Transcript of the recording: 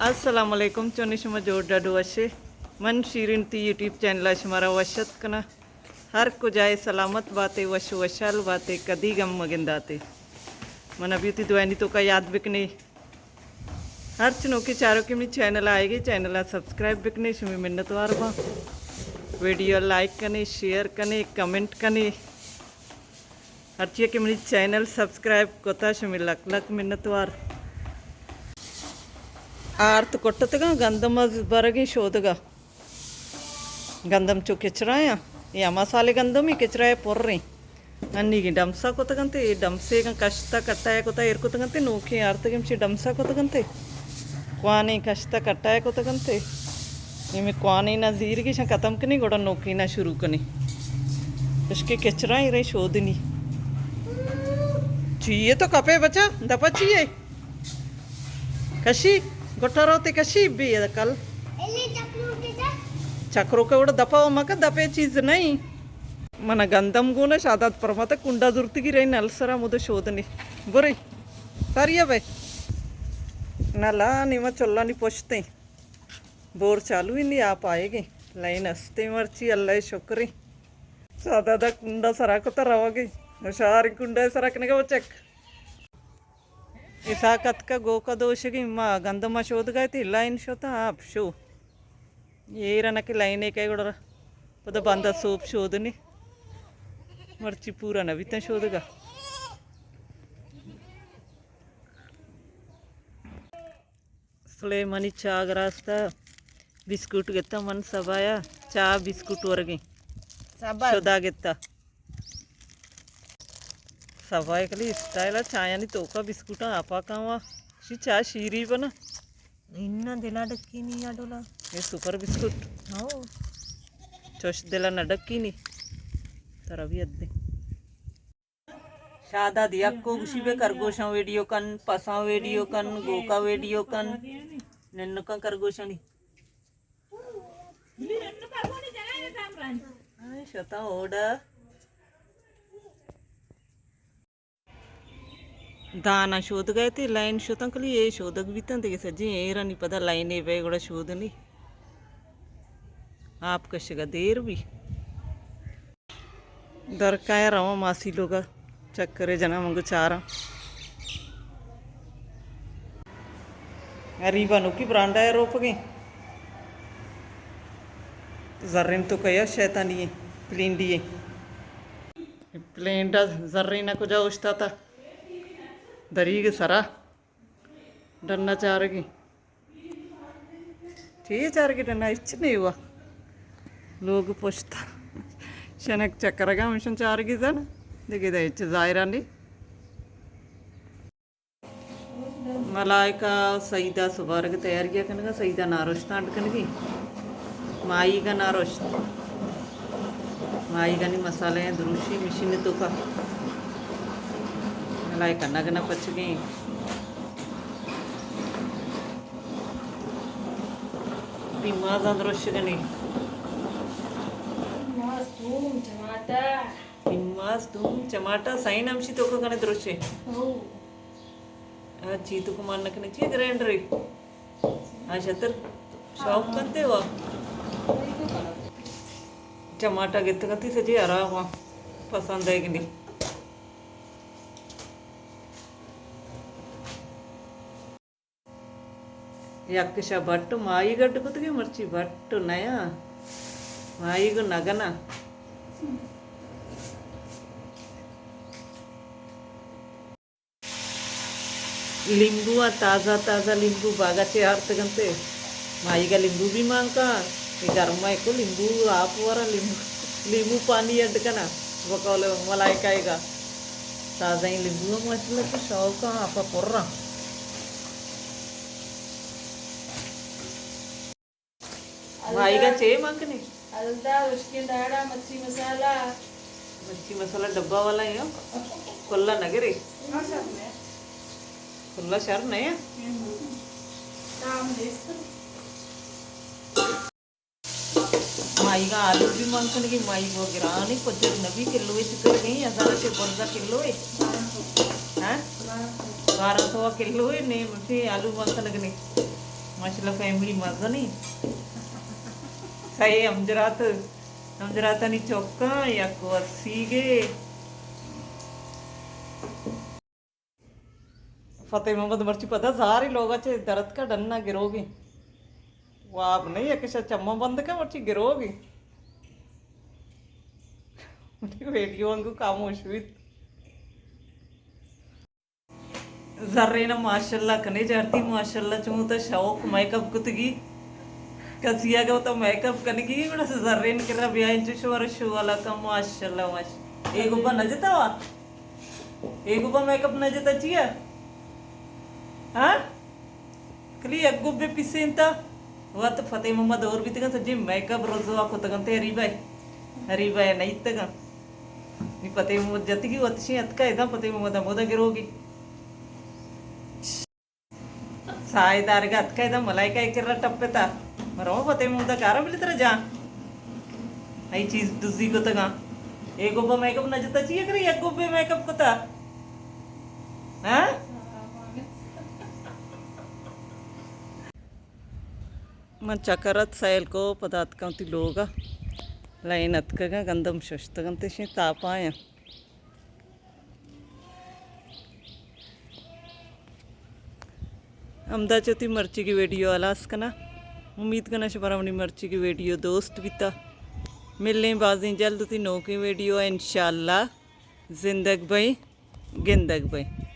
السلام علیکم، چونی شما؟ جوڑ ڈاڈو وشے؟ من شیرین تی یوٹیوب چینل ءَ شمارا وش اتک کناں۔ ہر کجائے سلامت باتے، وش وشال باتے، کدی غم مگنداتے۔ من ابھی تی دعائنی توکا یاد بکنے۔ ہرچ نوکیں چاروکے منی چینل ءَ آئیگے، چینل ءَ سبسکرائب بکنے، شمی منتوار باں۔ ویڈیو لائک کنے، شیئر کنے، کمنٹ کنے۔ ہرچی کہ منی چینل سبسکرائب کتا، شمی لک لک منتوار۔ آرت کٹتگاں، گندم از برگیں شودگا۔ گندم چو کچرایاں، اے ہما سالے گندم اے کچرائے پریں۔ انیگیں ڈمسا کتگ انت، اے ڈمسے کن کشتا کٹایا کتا ایر کتگ انت، نوکیں آرتگیں چی ڈمسا کتگ انت۔ کوانیں کشتا کٹایا کتگ انت۔ اے میں کوانیں نا زیرگی شاں ختم کنی، گڑا نوکیں نا شروع کنی۔ اشکے کچرا اے رہی شودنی۔ چیئے تو کپے بچا، دپا چیئے؟ کشی، گٹا روتے کشی بی کل۔ چکرو کے وڑ دپا و مکا دپے چیز نہیں۔ من گندم گونا شاداد پرماتا کنڈا زرتگی رہی نل سرا مدو شودنی۔ برے، ساریا بے۔ نلا نیما چلانی پشتیں۔ بور چالو ہی نہیں آپ آئے گے۔ لائن ہستے مرچی اللہ شکریں۔ شادادا کنڈا سرا کتا روگے۔ شار کنڈا سرا کنگا وہ چک۔ اسحاق اتکا گوکا دوشگی ما گندما شودگا تی لائن شوتا آپ شو۔ ایرا نہ کہ لائن ایک گڑا پدا باندا سوپ شودنی۔ مرچی پورا نہ بیتن شودگا۔ سلیمانی چاہ گراستا بسکوٹ گتا من سبایا چاہ بسکوٹ ورگیں۔ شدا گتا۔ سبا کلی اسٹائل ءَ چایانی توکا بسکٹاں آپا کاواں۔ شی چاہ شیری بنا۔ اناں دلا ڈکینی یا ڈولا۔ A super biscuit. ہو۔ چوش دلا نہ ڈکینی۔ ترا بھی ادے۔ شادا دیکھ کو گشی بے کرگوشاں ویڈیو کن، پساں ویڈیو کن، گوکا ویڈیو کن، ننکاں کرگوشانی۔ ہاں، شتاں اوڈا۔ دانا شودگ ءَ تی لائن شتاں کلی اے شودگ بیتاں دگہ سجیں ایرانی پدا لائن اے بے گڑا شودنی۔ آپ کشگ ءَ دیر بی۔ در کایا رواں ماسی لوگا چکرے جناں منگو چاراں۔ غریبا نوکی برانڈا ءَ روپگیں۔ زرین تو کیا شیطانی ایں، پلینڈی ایں۔ پلینڈا زرین کجا اوشتاتا؟ دریگ سرا۔ ڈنا چارگی۔ چی چارگی ڈنا ہچ نہیں ہوا۔ لوگ پشتا۔ شنک چکرگا ہمشن چارگی زن۔ دیگه دا ہچ ظاہرانی۔ ملائکہ سعیدہ سبارگ تیاریاں کنگا، سعیدہ نارشت آنڈ کنگی۔ ماہیگ ءَ نارشت۔ ماہیگانی مسالہ ایں دروشی مشین توکا۔ ملائکہ نگنا پچگیں۔ پیمازاں دروشگنی۔ پیماز، توم، ٹماٹر۔ پیماز، توم، ٹماٹر، سائن ہمشی توکا کنے دروشے۔ ہو۔ آ چی تو کمان نہ کنے، چی گرائنڈر ہے؟ آ شتر شوق کنتے ہوا۔ ٹماٹر گت کنتی سجے ہراب ہوا۔ پسند ہے گنی۔ یک شا بٹ ماہیگ اڈ کتگے، مرچی بٹ نیا۔ ماہیگ نگنا۔ لیمبو ءَ، تازہ تازہ لیمبو باگا چے آرتگ انت۔ ماہیگا لیمبو بھی مان کن۔ اے گرما ءَ کو لیمبو آپ ورا، لیمبو، لیمبو پانی اڈ کنا۔ بقول ملائکہ ءَ گا۔ تازہ ایں لیمبو ءَ ماشاءاللہ کہ شوق ءَ آپ پرا۔ ماہیگا چے مان کنے؟ ہلدا، ہشکیں داڑا، مرچی مسالہ۔ مرچی مسالہ ڈبہ والا ہے، ہاں؟ کلا نہ گرے؟ کلا شر نہیں ہے؟ ماہیگا آلو بھی مان کنگی، ماہیگ و گرانی، پجر نبی کلو ہے، چکر گئی، ہزار سے برزا کلو ہے۔ ہاں؟ بارہ سو کلو ہے، نہیں، مجھے آلو مان کنگنی۔ ماشاءاللہ فیملی مزنی۔ سئے ہمجرات، ہمجراتانی چکاں یک وسیگے۔ فتح محمد مرچی پدا زاری لوگا چے درتکا ڈنا گروگی۔ واب نہیں، یک شا چماں بند کا مرچی گروگی۔ ویڈیو انگو خاموش بیت۔ زرین ماشاءاللہ کنے جارتی، ماشاءاللہ چون تا شوق میک اپ کتگی۔ کسی اگہ وتا میک اپ کنگی، گڑا زرین کرا بیا انچو شور شو والا کا، ماشاءاللہ، ماشاءاللہ۔ اے گبا نہ جتا وا؟ اے گبا میک اپ نہ جتا چیا؟ ہاں؟ کلی یک گبے پیسینتا۔ وت فتح محمد اور بیتگن سجی میک اپ رزوا کتگن تے، ہری بھائی۔ ہری بھائی نہ ایتگن۔ نی فتح محمد جتگی وت شی اتکا ادا، فتح محمد ہمودا گروگی۔ سائے دارگا اتکا ادا ملائکہ ء کرا ٹپتا۔ مرو فتح محمد ء کارا بلی ترا جان۔ ای چیز دزی کتگا۔ اے گوبا میک اپ نہ جتا چی کرے، یک گوبے میک اپ کتا۔ ہاں؟ من چکر ات سیل کو پدا اتکاں وتی لوگا۔ لائن اتکگاں، گندم ششتگاں تشیں تاپایاں۔ ہمدا چہ وتی مرچیگی ویڈیو ہلاس کناں۔ امید کناں شمارا منی مرچیگی ویڈیو دوست بیتا۔ ملیں بازیں جلد وتی نوکیں ویڈیو ء انشاءاللہ۔ زندگ بئیں، گندگ بئیں۔